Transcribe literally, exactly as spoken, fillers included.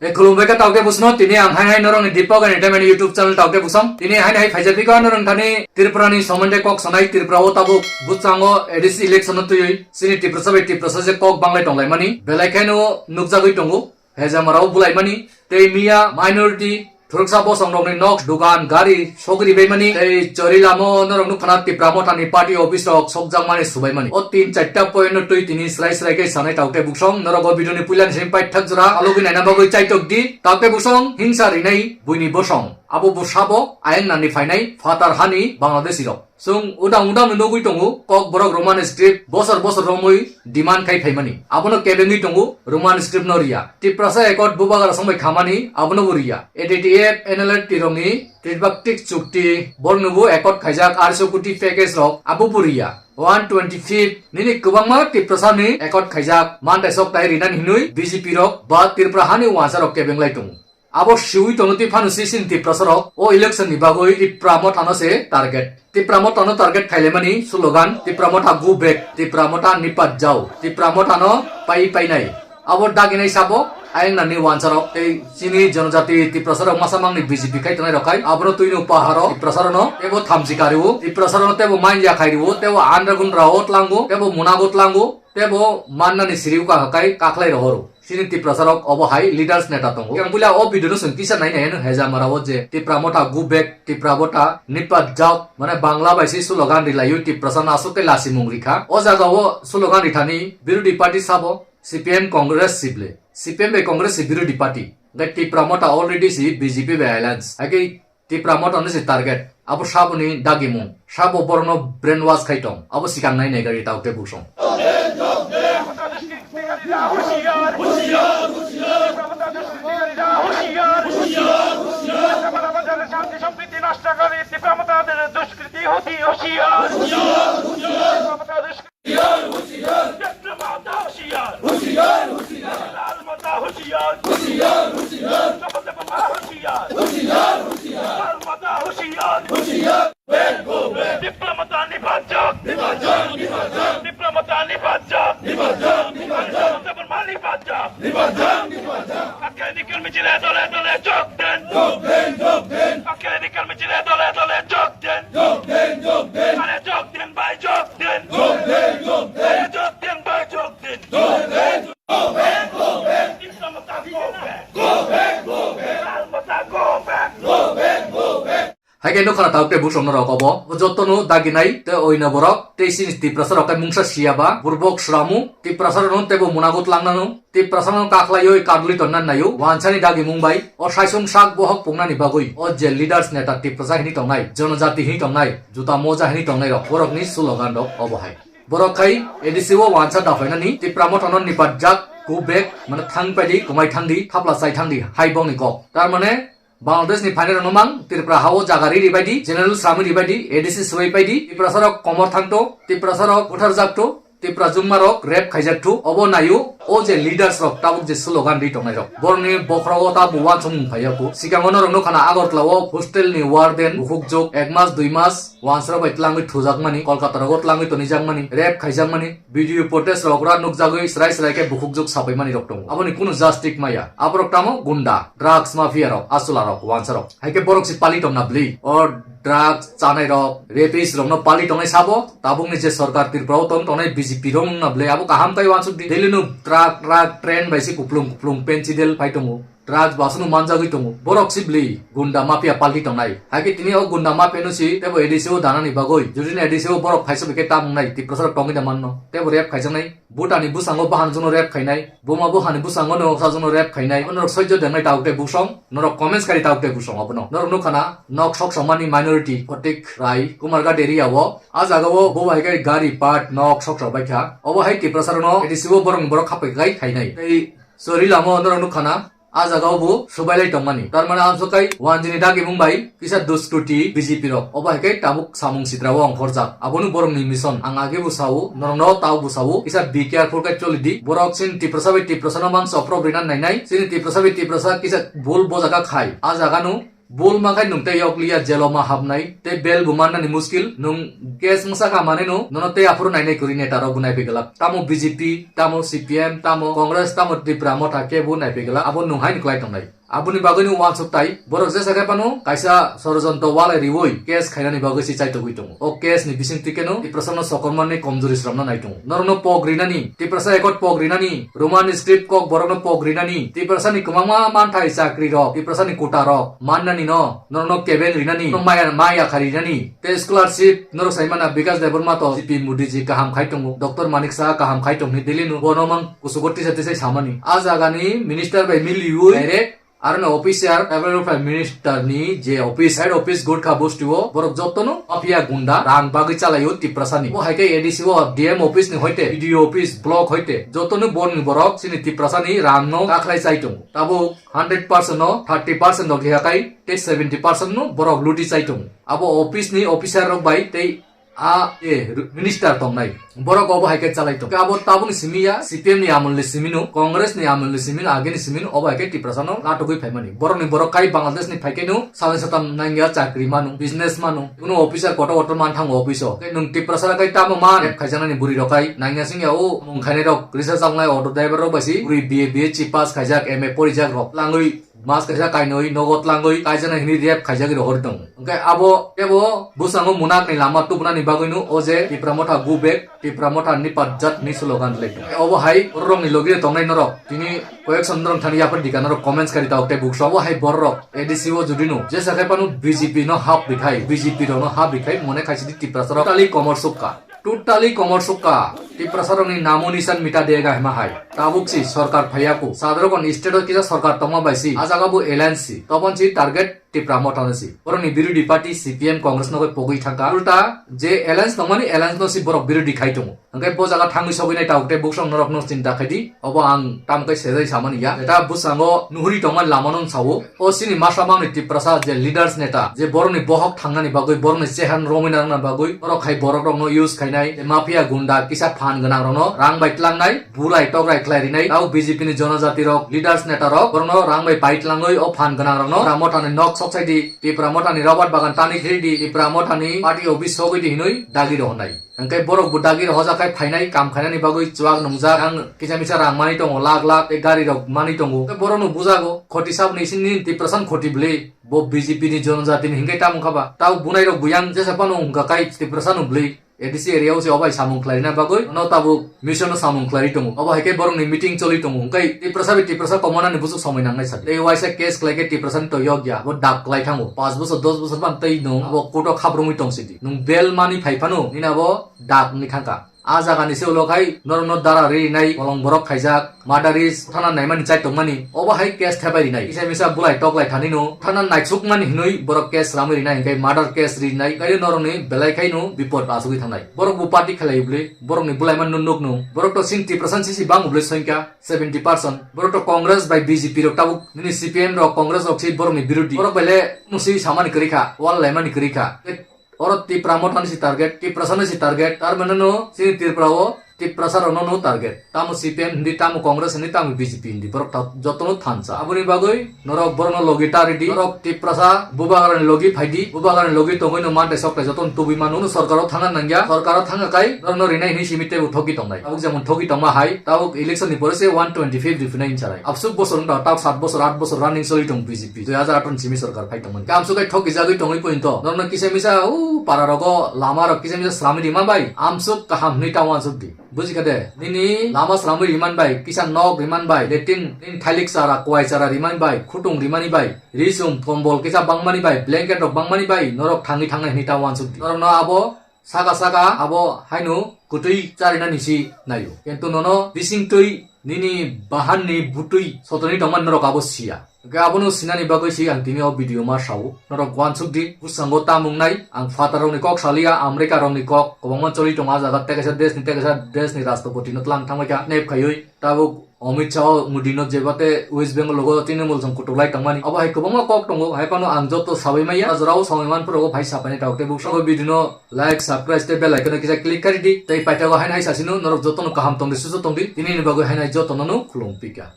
Te khulumbai kha taukte busno, tini ang hai hai norokni Deepak Entertainment YouTube channel taukte busong. Tini hai hai phaijak phikha norok thani Tripura ni somonde kok sanai, Tripura o tabuk bwskango A D C election no twiwi chini Tiprasa bai Tiprasa je kok banglai tonglaimani belai kheno nukjagwi tongo. Hejamara o bulaimani tei miya minority thuruksa bosong rokni nok, dukan, gari sogri baimani tei chori lamo norok nukha na Tipra Motha ni party office rok sokjakmani subaimani. O tin charta point no twi tini srai srai khe sanai taukte busong. Norok o video ni puila ni simi paithak jora alogwi naina bagwi chaitok di. Taukte busong hingsa rinai buini bosong. Abo bo sabo ayang nani phainai phatar hani Bangladeshi rok. Chwng udang udang no nugwi tongo, kok borok Roman script bosor bosor romwi demand khai phaimani. Abono kebengwi tongo, Roman script no riya. Tiprasa Accord bubagra songbai khamani, abono bo riya. A D T F, N L F T rokni Tripartite chukti, borokno bo accord khaijak, arso koti package rok, abo bo riya. One twenty fifth nini kwbangma Tiprasa ni accord khaijak, mantai sok tai rinani hinwi B J P rok ba Tripura hani wansa rok kebenglai tongo. Abo siwi tono twi phano sisini Tiprasa rok o election ni bagwi Tipra Motha no se target. Tipra Motha no target khailaimani slogan, Tipra Motha go back, Tipra Motha nipat jao, Tipra Motha no pai painai. Abo daginai sabo ayang nani wansa rok tei chini jonojati Tiprasa rok masa mangni B J P khai tongnai rok khai. Abono twi no paharo Tiprasa rok no tebo thamchi kariwo, Tiprasa rok no tebo manya khairiwo, tebo andra gun rao tlango, tebo munago tlango, tebo mannani siriwo kahakai kaklai rohoro. Chini Tiprasa rok obo hai leaders neta tongo. Yang puila o video no chwng kisa nai nai no hejamara o je Tipra Motha go back, Tipra Motha nipat jao, mane Bangla bai se slogan ri laio, Tiprasa no aswk khe lasimung rikha. O jaga o slogan rithani birodhi party sabo C P M Congress sible. C P M bai Congress si birodhi party. Hingke Tipra Motha already si B J P bai alliance. Hake Tipra Motha no se target. Abo saboni dagimung. Sabo borokno brainwash khai tong. Abo sikang nai nai gari taukte busong. Tipra Motha ni pajak. Tipra Motha ni pajak. Tipra Motha ni pajak. Akhirni kal michile dole dole jog den. Akhirni kal michile dole dole jog den. Are jog den bhai, jog den. Are jog den bhai, jog den. Tipra Motha go back. Tipra Motha go back. Hai khe nukha na taukte busong norok obo. Bo jotono daginai tei oino borok tei chini Tiprasa rok khe mungsa siya ba burbok swramu Tiprasa rokno teibo munago tlangnano Tiprasa no kaklaioi kadulwi tonna naio wansani dagimung bai o saisung sak bohok pungnani bagwi o je leaders neta Tiprasa hini tongnai, jonojati hini tongnai, juta moja hini tongnai rok borokni slogan rok obo hai. Borok khai A D C o wansa daphainani Tipra Motha no nipatjak, go back, mane thang paidi, kumai thangdi, thapla chai thangdi hai bongni kok. Tar mane Bangladesh ni phainairokno mang Tripura ha-o jaga ri ribaidi, general srami ribaidi, A D C swbai paidi, Tiprasarok komor thangto, Tiprasarok butharjakto, Tipra jungmarok rape khaijaktho, obo naio, o je leaders rok tabuk je slogan ri tongnairok. Borokni bokhorogo tabuk uansukmung phaiya kho. Sikango norok nukha na Agartala o hostel ni warden bukhukjwk ek mas dui mas wansarok bai tlangwi thujakmani, Kolkata rogo tlangwi tonijakmani, rape khaijakmani, video footage rok ra nukjagwi srai srai khe bukhukjwk sapaimani rok tongo. Aboni kunu justice maya. Aborok tamo gunda, drugs mafia rok, asula rok, wansa rok. Hai khe borok si pali tongna bwlwi. O drugs chanai rok, rapist rok no pali tongnai sabo. Tabuk ni je sorkar Tripura o tong tongnai B J P rok wngna bwlwi. Abo kaham kai wansuk di. Daily no truck, truck, train bai si kuplung kuplung pensidel pai tongo. Drugs bo aswkno manjagwi tongo. Borok si bwlwi gunda mafia palki tongnai. Hakhe tini o gunda mafia no si teibo A D C o danani bagwi. Jodi ni A D C o borok phaisa bai khe ta wngnai, Tiprasa rok tongwi da manno. Teibo rape khaijaknai. Butani bwskango bahan jono rape khainai. Buma buhani bwskango no sajwkno rape khainai. Norok soijo dengnai tauk tei busong. Norok comments kari tauk tei busong abono. Norok nukha na nok sok somani minority Pratik Rai, Kumarghat area o. A jaga o bo hai khe gari part nok sok sok bai kha. Obo hai Tiprasa rok no A D C o borok borok khapai kai khainai. Tei chori lama o norok nukha na. A jaga o bo subailai tongmani. Tar mane amswk kai wanjini dagimung bai kisa duskruti B J P rok. Obo hai khe tabuk samung sitra o ongkhorjak. Aboni borokni mission. Ang age bo sao, norokno tao bo sao, kisa be careful khe choli di. Borok chini Tiprasa bai Tiprasa no mansa oprok rina nainai. Chini Tiprasa bai Tiprasa kisa bul bo jaga khai. A jaga no Bul makhai nwng tei yokliya jelo ma hapnai, tei bel bo mannani muskil, nwng case masa kha manwi no, nono tei aphuru nainai kwrwi neta rok bo naiphai glak. Tamo B J P, tamo C P M, tamo Congress, tamo Tipra Motha kebo naiphai glak, abo nwng haino kwlai tongnai. Aboni bagwi no uansuk tai, borok jesa khe phano kaisa sorojontro walai riwi case khainani bagwi se chaitogwi tongo. O case ni bisingtwi kheno Tiprasa no sokomorni komjuri sromna nai tongo. Norokno pok rinani, Tiprasa Accord pok rinani, Roman script kok borokno pok rinani, Tiprasa ni kwbangma manthai chakri rok, Tiprasa ni quota rok mannani no, norokno kebeng rinani, no maya, maya khari rinani, tei scholarship norok sai mana Bikash Debbarma to G P Modi ji kaham khai tongo, Doctor Manik Saha kaham khai tong hwnwi Delhi no, bono mang kusugo tisa tisai samani. A jaga ni minister bai miliwi direct Aro no officer, tribal welfare minister ni je office, head office Gurkha Gosti o borok joto no mafia gunda rang bagwi chalaio Tiprasa ni. Bo hai khe A D C o, D M office ni hoite, B D O office, block hoite, joto no bon ni borok chini Tiprasa ni rang no kakhlai chai tongo. Tabuk hundred percent no thirty percent rok hiyakai tei seventy percent no borok luti chai tongo. Abo office ni officer rok bai tei A, e, minister tongnai. Borok obo hai khe chalai tong. Abo tabukni simi ya, C P M ni amolni simi no, Congress ni amolni simi no, agini simi no, obo hai khe Tiprasa no latugwi phaimani. Borokni borok kai Bangladesh ni phai khe no, salni satam nangya chakri mano, business mano, kuno officer kotor kotor man thango office o. Tei nwng Tiprasa kai tamo man, rep khaijaknani buri rok kai, nangya singya o, mung khainai rok, research wngnai auto driver rok bai si, buri B A, B S C pass khaijak, M A porijak rok, langwi, Mas kaisa kainwi nogo tlangwi kaijana hwnwi rape khaijagwi rohor tongo. Hwnkhe abo teibo bwskango munakni lama tubunani bagwino o je Tipra Motha go back, Tipra Motha ni pajat hwnwi slogan rwlai tongo. Obo hai bororokni logi tongnai norok tini koyek son norok thani yaphar dika norok comments kari tabok tei bukso obo hai bororok A D C o judino jesa khai phano B J P no hap rikhai, B J P rokno hap rikhai mone khaisidi Tiprasarok totally komor sukha. Totally komor sukha. Tiprasarokni namo nisan mita dega hima hai. Tabuk si sorkar phaiyaku. Sadrokon state o kisa sorkar tongma bai si. A jaga bo alliance si. Tobon si target Tipra Motha no si. Borokni birodhi party C P M Congress no khe pogwi thangkha. Ulta je alliance tongmani alliance no si borok birodhi khai tongo. Hwnkhe bo jaga thangwi sogwi nai tabuk tei buksong norok no chinta khai di. Obo ang tamo khe sejai samani ya. Eta bwskango nuhuri tongmani lama no sawo. O chini masa mangni Tiprasa je leaders neta, je borokni bohok thangnani bagwi, borokni chehan romwi narwkna bagwi, borok hai borok rokno use khainai, je mafia gunda kisa phan gwnang rokno rang bai tlangnai, bulai tokrai khlai rinai, tao B J P ni jonojati rok, leaders neta rok, borokno rang bai pai tlangwi o phan gwnang rokno Tipra Mothani nok sok sai di, Tipra Mothani Robert bagan tani khiri di, Tipra Mothani party office sogwi di hinwi dagi rohornai. Hwnkhe borok bo dagi rohojak khai phainai, kam khainani bagwi chuak nungjak, ang kisa misa rang mani tongo, lakh lakh tei gari rok mani tongo. Tei borokno bujago, khoti saboni sini Tiprasa ni khoti bwlwi. Bo B J P ni jonojati ni hinkhai tamo wngkha ba? Tao bunai rok buyang jesa phano wngkha kai Tiprasa no bwlwi. A D C area o se obai samung khlai rina bagwi no tabuk mission no samung khlai tongo. Obo hai khe borok ni meeting choli tongo. Hwnkhe Tiprasa bai Tiprasa komona ni busuk somoi nangnai sadi. Tei waisa case khlai khe Tiprasa ni to yok ya. Bo dak khlai thango. Panch bosor, dos bosor ban tei no abo court o khabrumwi tong sidi. Nwng bail mani phai phano nini abo dak wngwi thangkha. A jaga ni se ulo khai norokno dara rinai, bolong borok khaijak, murderist, thana naimani chai tongmani, obo hai case thebai rinai. Kisa misa bulai toklai thani no, thana naisukmani hinwi borok case ramwi rinai, hinkhe murder case rinai, kaiwi norokni belai khai no bipot asugwi thangnai. Borok bo party khlai bwlwi, borokni bulaimani no nuk no. Borok to sing Tiprasa sisi bang bwlwi songkha seventy percent. Borok to Congress bai B J P rok tabuk, nini C P M rok, Congress rok se borokni birodhi. Borok bele no se samani kwrwi kha, wal laimani kwrwi kha. Oro Tipra Mothani si target, Tiprasani si target, tar mane no chini Tripura o Tiprasa rokno no target. Tamo C P M hindi, tamo Congress hindi, tamo B J P hindi, borok ta-, jotono thansa. Aboni bagwi norok borokno logi ta ridi, norok Tiprasa bubagrani logi phaidi, bubagrani logi tongwi no mantai soktai jotono tubui mano, no sorkaro thangna nangya, sorkaro thangya kai norokno rinai hinwi simi teibo thoki tongnai. Tabuk jemon thoki tongma hai, tabuk election ni pore se one twenty five riphina hinsa nai. Absuk bosor wngkha, tabuk sat bosor, aat bosor running choli tong B J P, dui hajar atharo ni simi sorkar phai tongmani. Amsuk kai thok kijagwi tongwi pointo. Norokno kisa misa u para rogo lama rok kisa misa sramwi rima bai. Amsuk kaham hwnwi ta uansuk di. Bujikha de? Nini lama sramwi riman bai, kisa nok riman bai, latrine, nini thailik chara, kwai chara riman bai, khutung rimani bai, risum, kombol kisa bangmani bai, blanket rok bangmani bai, norok thangwi thangnai hwnwi ta uansuk di. Norokno abo saka saka abo haino kwtwi charinani si naio. Kintu nono bisingtwi nini bahanni butwi sotoni tongmani norok abo siya. Hwnkhe abono sinani bagwi se ang tini o video ma sao. Norok uansuk di, bwskango tamo wngnai. Ang phatarrokni kok saliya, Americarokni kok. Kwbangma choli tongo a jaga, tei kaisa desni, tei kaisa desni rastropotino tlang thangbaikha, nep khaiwi. Tabuk Amit Shah o Modi no jebate West Bengal logo Trinamool song kutuk lai tongmani. Abo hai kwbangma kok tongo, hai phano ang joto sabai maya. Jorao sabai manphuru phai sapaini tabuk tei buksango video no like, subscribe tei bell icon no kisa click kari di. Tei paithago haino hai sasino norok jotono kaham tongdi, susu tongdi. Tini ni bagwi haino jotono no khulum pika.